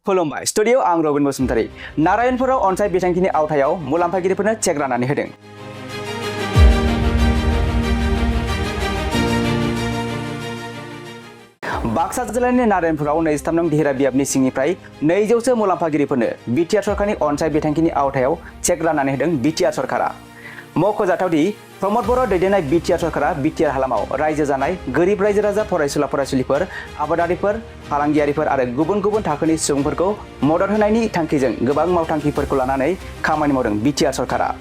खुलुमबाय स्टुडियो आं रबिन बसुमतारी नारायणपुराव अनसाय बिथांखिनि आवथायाव मुलाम्फागिरिफोरनो चेक राननानै होदों। बाक्सा जिल्लानि नारायणपुराव 23 नं देहेरा बियाबनि सिंनिफ्राय 200 मुलाम्फागिरिफोरनो बिटिआर सरकारनि अनसाय बिथांखिनि आवथायाव चेक राननानै होदों बिटिआर सरकारा। मख'जाथावदि प्रमद बर' दैदेननाय बिटिआर सरकारा बिटिआर हालामाव रायजो जानाय गोरिब रायजो राजा फरायसुला फरायसुलिफोर आबादारिफोर फालांगियारिफोर आरो गुबुन गुबुन थाखोनि सुबुंफोरखौ मदद होनायनि थांखिजों गोबां मावथांखिफोरखौ लानानै खामानि मावदों बिटिआर सरकारा।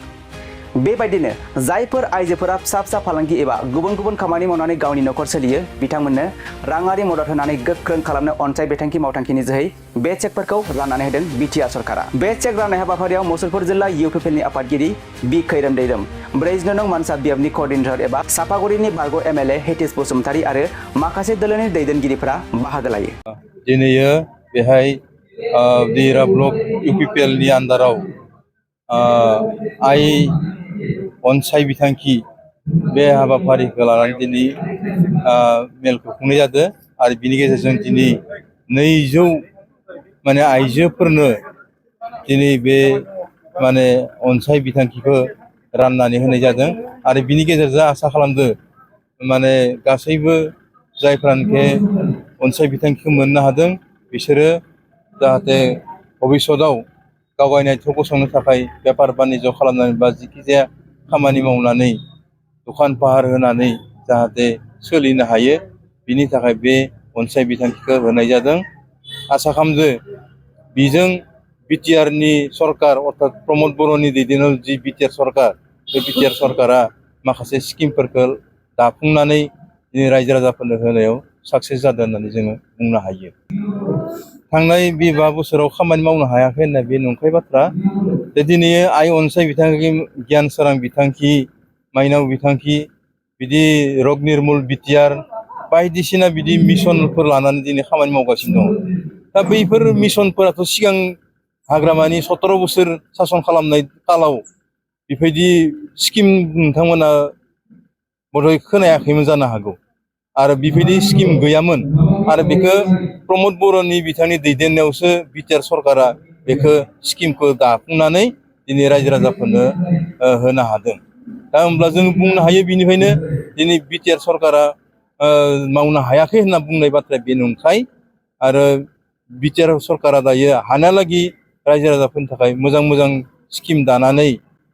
बेबायदिनो जायफोर आइजोफोरा फिसा फिसा फालांगि एबा गुबुन गुबुन खामानि मावनानै गावनि नखर सोलियो बिथांमोननो राङारि मदद होनानै गोख्रों खालामनो अनसाय बिथांखि मावथांखिनि जोहै बे चेकफोरखौ राननानै होदों बिटिआर सरकारा। बे चेक राननाय हाबाफारियाव मुसलपुर जिल्ला इउपिपिएलनि आफादगिरि बि खैरोम दैरोम 44 नं मानसा बियाबनि कोअर्डिनेटर एबा सापागुरिनि बारग' एमएलए हेतिस बसुमतारी आरो माखासे दोलोनि दैदेनगिरिफोरा बाहागो लायो। दिनैयो बेहाय दिरा ब्लक इउपिपिएलनि आन्दाराव आइ अनसाय बिथांखि बे हाबाफारिखौ लानानै दिनै मेलखौ खुंनाय जादों आरो बिनि गेजेरजों दिनै 200 माने आइजोफोरनो दिनै बे माने अनसाय बिथांखिखौ राननानै होनाय जादों आरो बिनि गेजेरजों आसा खालामदों माने गासैबो जायफ्रानोखि अनसाय बिथांखिखौ मोननो हादों बिसोरो जाहाथे भबिष्यतआव गावगायनि आथिङाव गसंनो थाखाय बेफार बानिज्य खालामनानै बा जिखिजाया खामानि मावनानै दखान पाहार होनानै जाहाथे सोलिनो हायो बिनि थाखाय बे अनसाय बिथांखिखौ होनाय जादों। आसा खालामदों बिजों बिटिआरनि सरकार अर्थात प्रमद बर'नि दैदेननायाव जि बिटिआर सरकार बे बिटिआर सरकारा माखासे स्किमफोरखौ दाफुंनानै दिनै रायजो राजाफोरनो होनायाव साक्सेस जादों होननानै जोङो बुंनो हायो। थांनाय 5 बोसोराव खामानि मावनो हायाखै होननाय बे नंखाय बाथ्रा। दिनै आइ अनसाय बिथांखि गियान सोरां बिथांखि माइनाव बिथांखि बिदि रग निर्मुल बिटिआर बायदिसिना बिदि मिशनफोर लानानै दिनै खामानि मावगासिनो दङ। दा बैफोर मिशनफोराथ' सिगां हाग्रामानि 17 बोसोर सासन खालामनाय कालाव बेबायदि स्किम नोंथांमोना बधय खोनायाखैमोन जानो हागौ आरो बेबायदि स्किम गैयामोन आरो बेखौ प्रमद बर'नि बिथांनि दैदेननायावसो बिटिआर सरकारा बेखौ स्किमखौ दाफुंनानै दिनै रायजो राजाफोरनो होनो हादों। दा होमब्ला जों बुंनो हायो बिनिफ्रायनो दिनै बिटिआर सरकारा मावनो हायाखै होनना बुंनाय बाथ्राया बे नंखाय आरो बिटिआर सरकारा दायो हानालागि रायजो राजाफोरनि थाखाय मोजां मोजां स्किम दानानै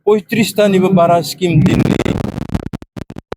35टानिबो बारा स्किम दिनै